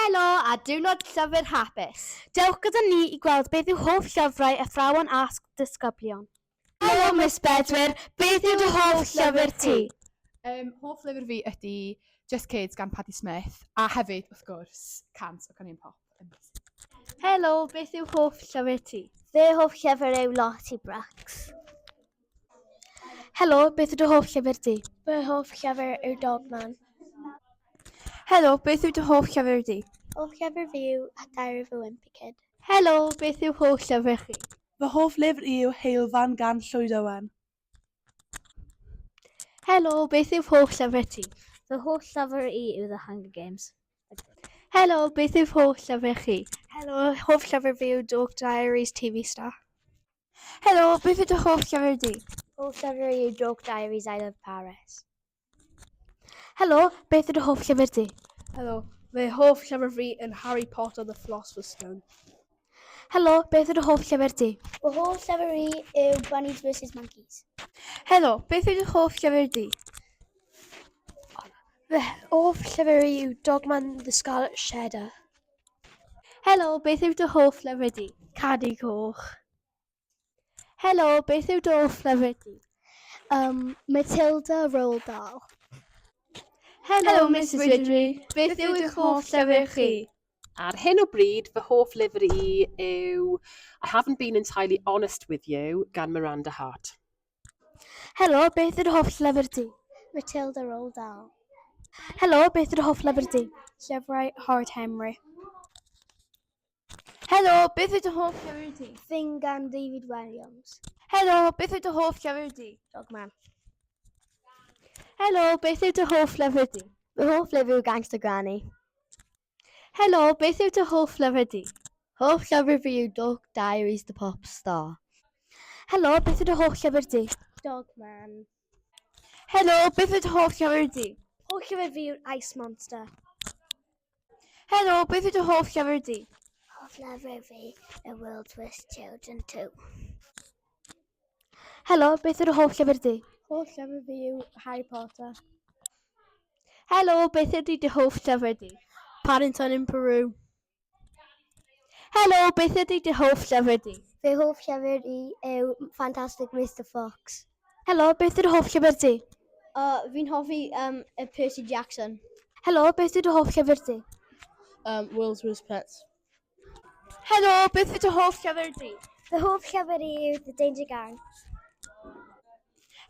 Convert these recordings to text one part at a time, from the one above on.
Helo a diwrnod llyfr hapus! Dewch gyda ni i gweld beth yw hoff llyfrau athrawon a disgyblion. Helo Miss Bedwyr, beth yw dy hoff llyfr ti? Um, hoff lyfr fi ydy Just Kids gan Patti Smith, a hefyd, wrth gwrs, 100 o Caneuon Pop. Helo, beth yw hoff llyfr ti? Fy hoff llyfr yw Lottie Brooks. Helo, beth yw dy hoff llyfr di? Fy hoff llyfr yw Dogman. Helo, beth yw dy hoff llyfr di? Hoff llyfr fi yw Diary of a Wimpy Kid. Helo, beth yw hoff llyfr chi? Fy hoff lyfr i yw Heulfan gan Llwyd Owen. Helo, beth yw hoff llyfr ti? Fy hoff llyfr i yw The Hunger Games. Helo, beth yw hoff llyfr chi? Helo, hoff llyfr fi yw Dork Diaries TV Star. Helo, beth yw dy hoff llyfr di? Hoff llyfr i yw Dork Diaries I Love Paris. Helo, beth yw dy hoff llyfr di? Helo, fy hoff llyfr fi yn Harry Potter The Philosopher's Stone. Helo, beth yw dy hoff llyfr di? Fy hoff llyfr i yw Bunnies vs Monkeys. Helo, beth yw dy hoff llyfr di? Fy hoff llyfr i yw Dogman The Scarlet Shedder. Helo, beth yw dy hoff lyfr di? Cadi Coch. Helo, beth yw dy hoff lyfr di? Matilda Roald Dahl. Helo, Mrs Widgery. Beth yw eich hoff llyfr chi? Ar hyn o bryd, fy hoff lyfr i yw I Haven't Been Entirely Honest With You gan Miranda Hart. Helo, beth yw'r hoff llyfr di? Matilda Roald Dahl. Helo, beth yw'r hoff lyfr di? Llyfrau Howard Henry. Helo, beth yw dy hoff llyfr di? Thing gan David Williams. Helo, beth yw dy hoff llyfr di? Dogman. Helo, beth yw dy hoff lyfr di? Fy hoff lyfr yw Gangster Granny. Helo, beth yw dy hoff lyfr di? Hoff llyfr fi yw Dork Diaries the Pop Star. Helo, beth yw dy hoff llyfr di? Dogman. Helo, beth yw dy hoff llyfr di? Hoff llyfr fi yw Ice Monster. Helo, beth yw dy hoff llyfr di? Hoff lyfr fi yw World's Worst Children 2. Helo, beth yw dy hoff llyfr di? Hoff llyfr fi yw Harry Potter. Helo, beth ydy dy hoff llyfr di? Paddington in Peru. Helo, beth ydy dy hoff llyfr di? Fy hoff llyfr i yw Fantastic Mr Fox. Helo, beth yw dy hoff llyfr di? Fi'n hoffi y Percy Jackson. Helo, beth yw dy hoff llyfr di? World's Worst Pets. Helo, beth yw dy hoff llyfr di? Fy hoff llyfr i yw The Danger Gang.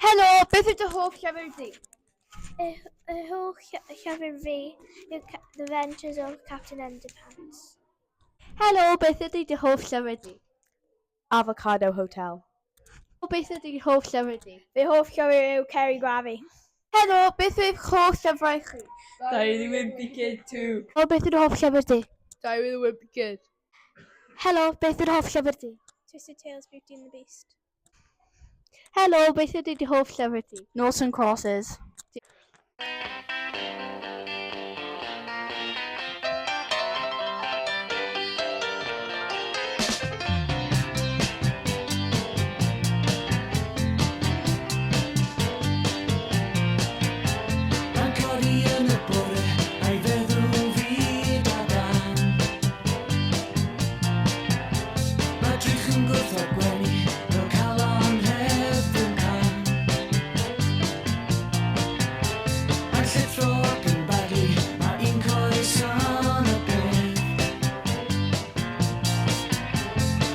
Helo, beth yw dy hoff llyfr di? Y hoff llyfr fi yw The Adventures of Captain Underpants. Helo, beth ydy dy hoff llyfr di? Avocado Hotel. Beth ydy dy hoff llyfr di? Fy hoff llyfr yw Kerry Gravy. Helo, beth yw eich hoff llyfrau chi? Diary of the Wimpy Kid 2. Helo, beth yw dy hoff llyfr di? Diary of the Wimpy Kid. Helo, beth yw dy hoff llyfr di? Twisted Tales, Beauty and the Beast. Helo, beth ydy dy hoff llyfr di? Noughts and Crosses. Mae'n codi yn y bore a'i feddwl yn fud a dan. Mae drych yn gwrthod gwenu fel calon heb ddim can. Mae'n llithro ac yn baglu, mae un coes yn y bedd.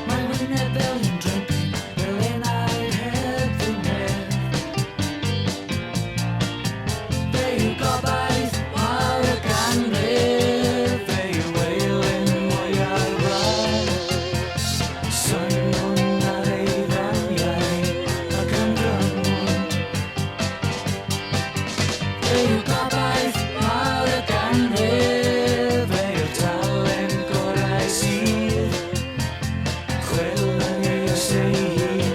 Mae wyneb fel un drempyn, fel enaid heb ddim hedd. Fe yw gobaith mawr y ganrif, fe yw eilun mwya'r wlad. Synnwn ar ei ddoniau ac yn drymwn. Fe yw gobaith mawr y ganrif, fe yw'r talent gorau sydd. Chwil yn ei oes ei hun,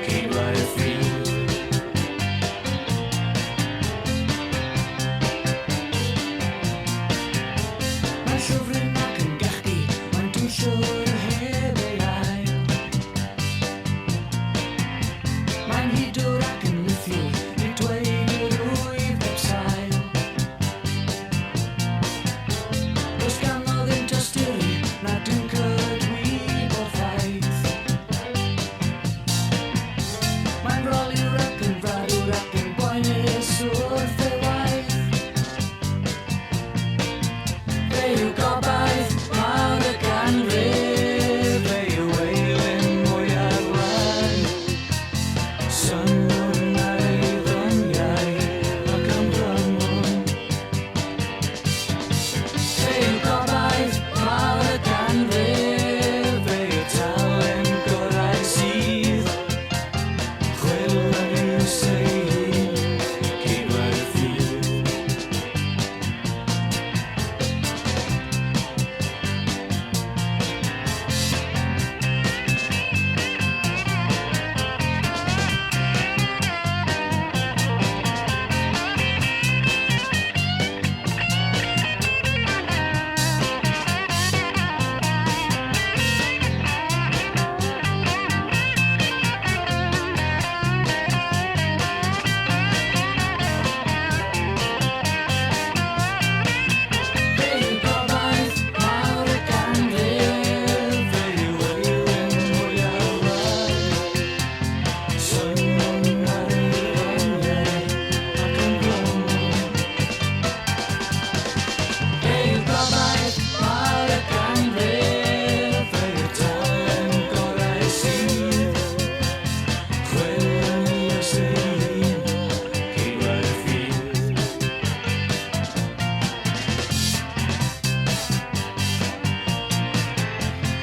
ceidwaid y ffydd. Mae'n llyfryn ac yn gachgi, mae'n dwyllwr heb ei ail. Mae'n hudwr ac yn withiwr, nid dweud yr wyf heb sail. Does ganddo yw gobaith mawr y ganrif, fe yw eilun mwya'r wlad. Synnwn ar ei ddoniau ac ymglymwn. Fe yw gobaith mawr y ganrif, fe yw talent gorau sydd. Chwil yn ei ei hun, ceidwad y ffydd. Fe yw gobaith mawr y ganrif, fe yw eilun mwya'r wlad. Synnwn ar ei ddoniau ac ymglymwn. Fe yw gobaith mawr y ganrif, fe yw'r talent gorau sydd. Chwil yn ei oes ei hun, ceidwad y ffydd.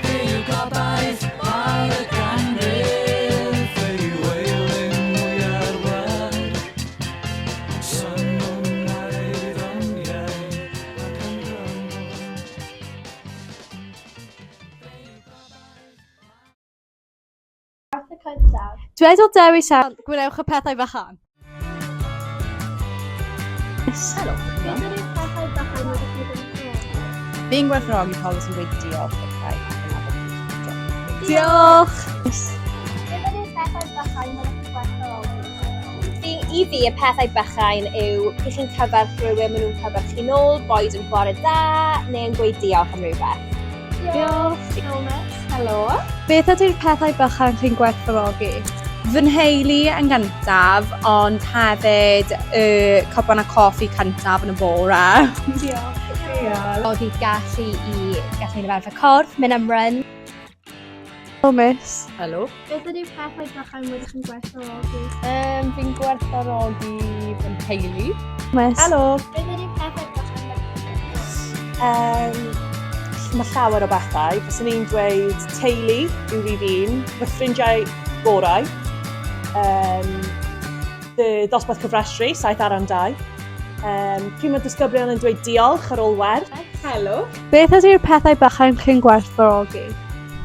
Fe yw gobaith mawr y ganrif, fe yw eilun mwya'r wlad. Synnwn ar ei ddoniau ac ymglymwn. Arth y cyntaf. Dwedodd Dewi Sant, gwnewch y pethau bychan. Beth ydy'r pethau bychain rydych chi'n gwerthfawrogi? Fi'n gwerthfawrogi pobl sy'n dweud diolch wrthai ac yn nabod fi. Diolch! Beth ydy'r pethau bychain rydych chi'n gwerthfawrogi? Fi, i fi, y pethau bychain yw pryd chi'n cyfarch rhywun, maen nhw'n cyfarch chi nôl, boed yn bore da, neu yn gweud diolch am rhywbeth. Diolch! Helo, Miss. Helo. Beth ydy'r pethau bychan chi'n gwerthfawrogi? Fy nheulu yn gyntaf, ond hefyd y cwpan a coffi cyntaf yn y bore. Diolch. Gwerthfawrogi gallu i gallu mynd ymarfer corff, mynd am run. Helo, Miss. Helo. Beth ydy'r pethau bychain rydych chi'n gwerthfawrogi? Fi'n gwerthfawrogi fy nheulu. Miss. Helo! Beth ydy'r pethau bychain rydych chi'n gwerthfawrogi? Mae llawer o bethau. Fyswn i'n dweud teulu yw rhif un, fy ffrindiau gorau, y dosbarth cyfrestru, 7 ar 2. Pryd mae disgyblion yn dweud diolch ar ôl werth. Helo. Beth ydy'r pethau bychain chi'n gwerthfawrogi?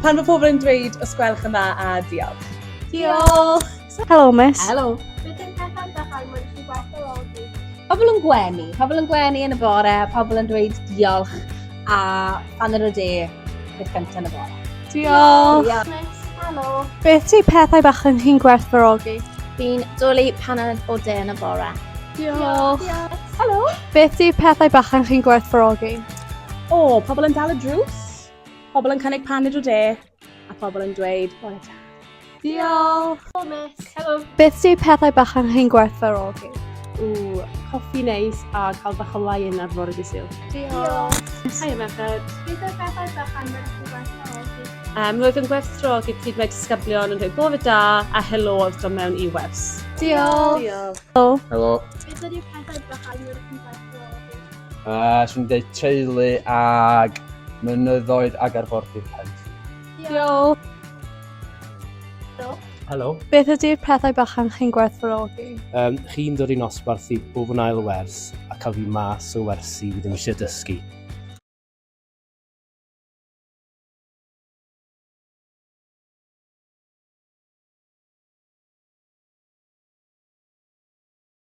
Pan mae pobl yn dweud os gwelwch yn dda a diolch. Diolch! Helo, Miss. Helo. Beth yw'r pethau bychain rydych chi'n gwerthfawrogi? Pobl yn gwenu, pobl yn gwenu yn y bore, pobl yn dweud diolch a paned o de peth cyntaf yn y bore. Diolch! Miss. Helo. Beth ydy pethau bychain chi'n gwerthfawrogi? Fi'n dwlu paned o de yn y bore. Diolch! Helo. Beth ydy pethau bychain chi'n gwerthfawrogi? O, pobl yn dal y drws, pobl yn cynnig paned o de, a pobl yn dweud bore da. Diolch! Helo, Miss. Helo. Beth ydy pethau bychain chi'n gwerthfawrogi? Ww, coffi neis a cael bach o lie-in ar fore dydd Sul. Diolch! Hiya merched. Beth yw'r pethau bychain rydych chi'n gwerthfawrogi? Roedd yn gwerthfawrogi pryd mae disgyblion yn rhoi bore da a helo wrth dod mewn i wers. Diolch! Diolch. Helo. Beth ydy'r pethau bychain rydych chi'n gwerthfawrogi? Swn i'n dweud teulu ag mynyddoedd ag arfordir Penfro. Diolch! Helo. Beth ydy'r pethau bychan chi'n gwerthfawrogi? Chi'n dod i'n nosbarth i bob yn ail wers a cael fi mas o wersi fi ddim eisiau dysgu.